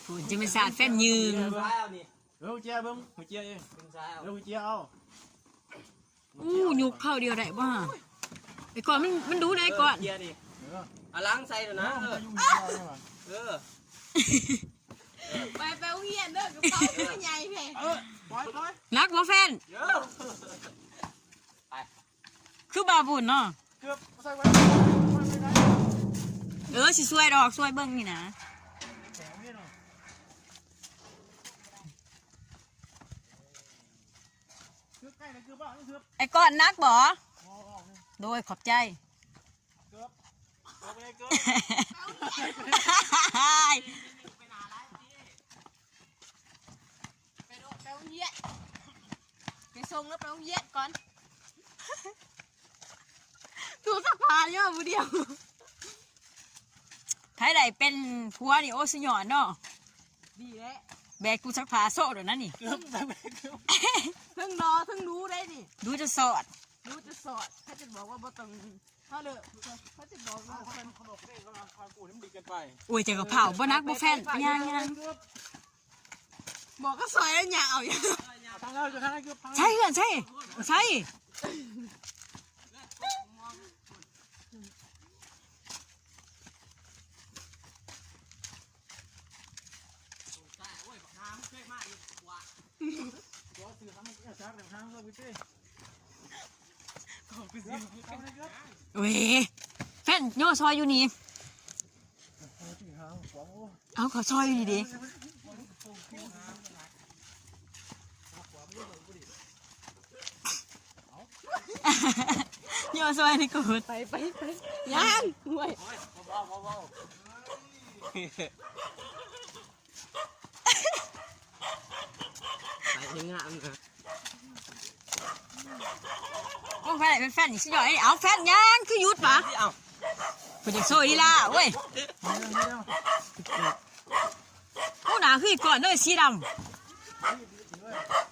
ພຸ້ນ ຈະແມ່ນສາດແຟນຢືນ ເອີ ຫົວເຈຍເບິ່ງ ຫົວເຈຍເອງ ເອີ ຫົວເຈຍເອົາ. ອູ້ ຍົກເຂົ້າດຽວໄດ້ບໍ່ຫາ? ໄອ້ກ້ອນມັນ ມັນດຸໄດ໋ກ້ອນ ເອີ ເອົາຫຼັງໃສ່ແລ້ວນະ ເອີ ເອີ ໄປ ໄປໂຮງຮຽນເດີ ກະເປົາມັນໃຫຍ່ແທ້ ເອີ ປ່ອຍ ປ່ອຍ ໜັກບໍ່ແຟນ? ເອີ ໄປ ຄືບ່າວບຸນເນາະ ເກືອບໃສ່ໄວ້ ເອີ ຊິຊ່ວຍດອກ ຊ່ວຍເບິ່ງນີ້ນະ. ໄອ້ກ້ອນໜັກບໍ່? ໂດຍ ຂອບໃຈ. ໄປໂຮງຮຽນ ໄປສົ່ງແລ້ວໄປໂຮງຮຽນກ່ອນ. ຕູ້ຊັກຜ້າຢູ່ຜູ້ດຽວ ໃຜໄດ້ເປັນຜົວນີ້ ໂອ້ ສຸດຍອດເນາະ ດີແລ້ວ ແບກຕູ້ຊັກຜ້າໂຊະໂດດນະນີ້ ເຖິງຫຼໍ່ເຖິງດຸໄດ໋ນີ້ ດຸຈົນສອດ ດຸຈົນສອດ ເຂົາຈະບອກວ່າບໍ່ຕ້ອງ ເຮົາເລີກ ເຂົາຈະບອກວ່າ ໂອ້ຍ ເຈົ້າກະເຜົາບໍ່ໜັກບໍ່ແຟນ ຍ່າງໆ ບອກກະຊອຍແລ້ວຍ່າງເອົາ ໃສ່ເຮືອນໃສ່ ໃສ່. ໂອ້ຍ ແຟນ ຍໍຊອຍຢູ່ນີ້ ເອົາ ເຂົາຊອຍຢູ່ນີ້ເດ ຍໍຊອຍນີ້ກູດ ໄປ ໄປ ໄປ ຍ່າງ ຫ້ວຍ ໄປງາມນະ. ໂອ້ ແຟນ ແຟນ ສຸດຍອດເດ ເອົາ ແຟນ ຍ່າງ ຄືຢຸດຫວາ? ເອົາ ເພິ່ນຢາກໂຊຍລີລາເວີຍ ໂອ້ ໜ້າຄືອີກກ້ອນເລີຍ ສີດຳ.